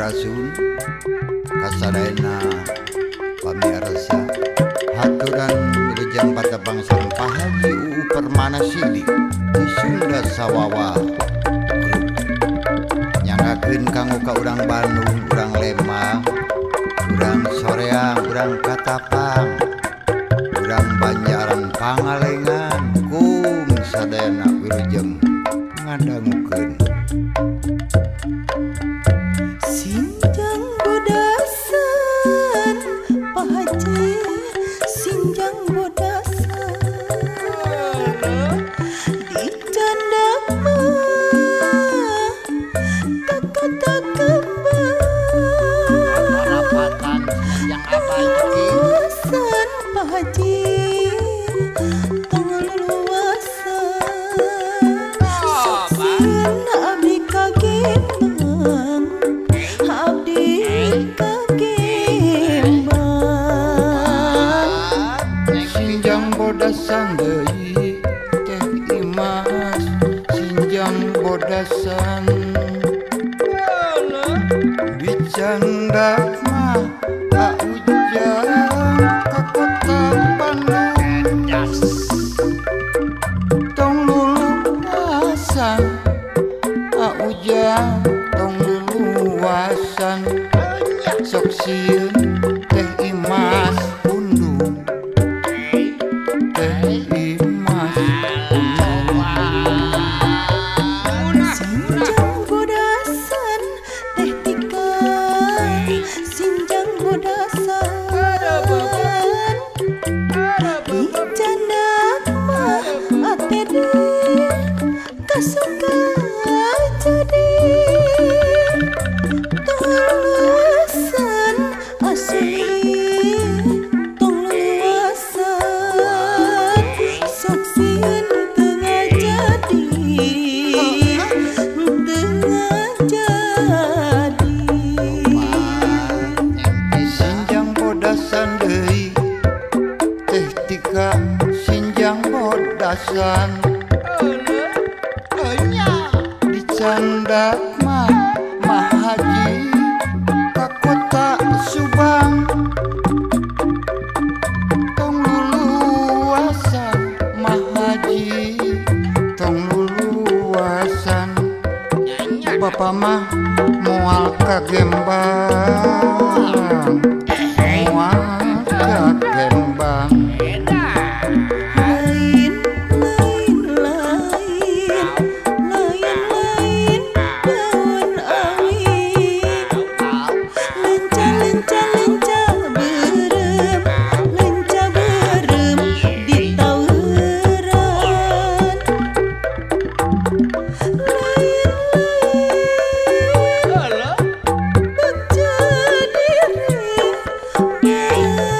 Sampurasun kasadayana pamiarsa haturan wilujeng patepang sareng Pak Haji UU Permana Sidik di Sunda Sawawa Group nyangakeun kanggo ka urang Bandung, urang Lembang, urang Soreang, urang Katapang, urang Banjaran, Pangalengan, kum sadayana wilujeng ngadangukeun. Sinjang bodasan Pak Haji, sinjang bodasan dicandak mah ka kota kembang. Parapatan yang apa itu? Luasan Pak Haji, tong luasan sok sieun abdi kagembang, abdi kagembang. Sinjang bodasan deui Teh Imas, sinjang bodasan dicandak mah ka ujang ka kota Bandung. Tong luluasan a ujang, tong luluasan sok sieun Teh Imas pundung, Teh Imas pundung. Sinjang bodasan Teh Tika, sinjang bodasan dicandak mah ATD kasuka jadi. Tong luasan asli, tong luasan sok sieun teu ngajadi, teu ngajadi. Sinjang bodasan deui Teh Tika, sinjang bodasan dicandak mah Mah Haji ka kota Subang. Tong luluasan Mah Haji, tong luluasan Bapak mah moal kagembang, moal kagembang. Lain lain lain lain lain daun awi, lenca lenca lenca beureum, lenca beureum ditaweran. Lain lain bagja diri,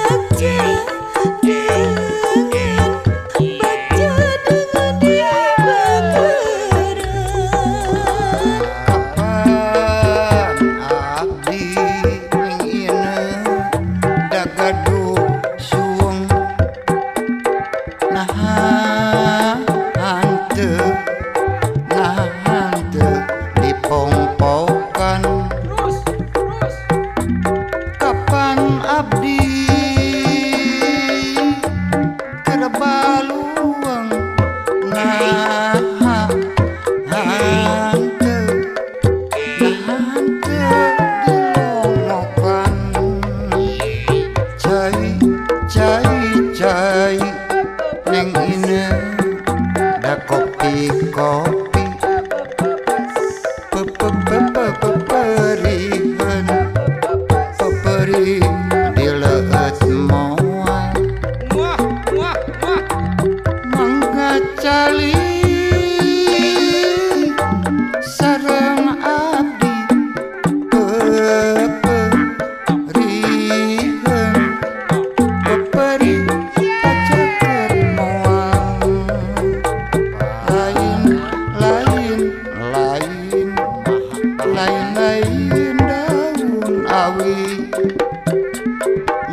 bagja dengan, bagja dengan dibageran. Kapan abdi ning ieu da gaduh suweng, naha hanteu, naha hanteu dipongpokan. Kapan abdi keur baluweung, naha hanteu, naha hanteu dilongokan. Cai cai cai neng ine da kopi kopi peperiheun, peperi dileueut moal. Mangga cali sareng abdi peperiheun, peperi pacaket moal. Lain lain lain lain lain daun awi,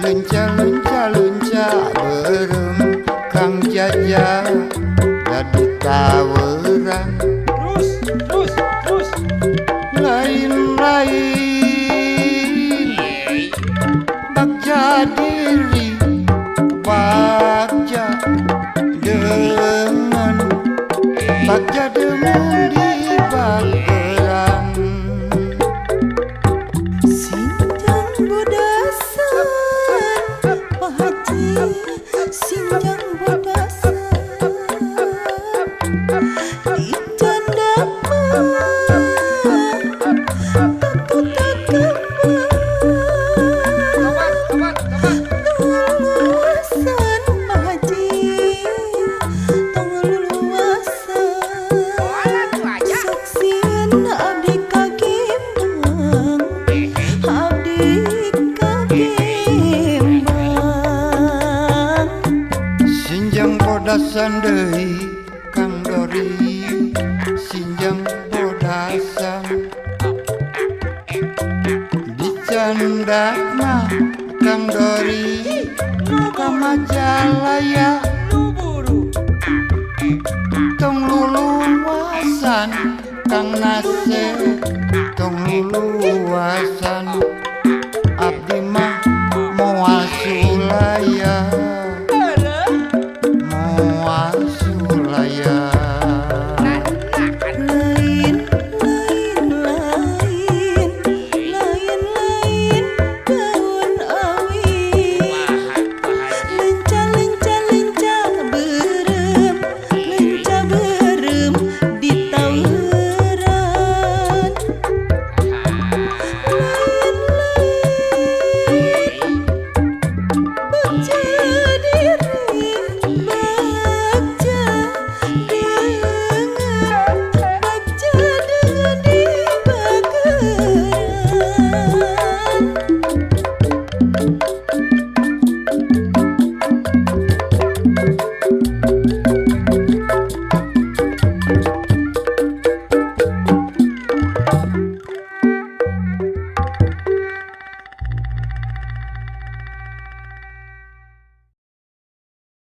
lenca lenca lenca beureum Kang Jaja dadi taweran. Terus terus terus. Lain lain bela diri bagja dengan bagja dengan di bageran. Sinjang bodasan Pak Haji, sinjang bodasan di candak mah takut takabang tong luluasan Pak Haji, tong luluasan sok sieun abdi kagimbang, abdi kagimbang. Sinjang bodasan deui Kang Dori, sinjang bodasan di candak mah Kang Dori ka Majalaya tong luluasan Kang Nasir, tong luluasan.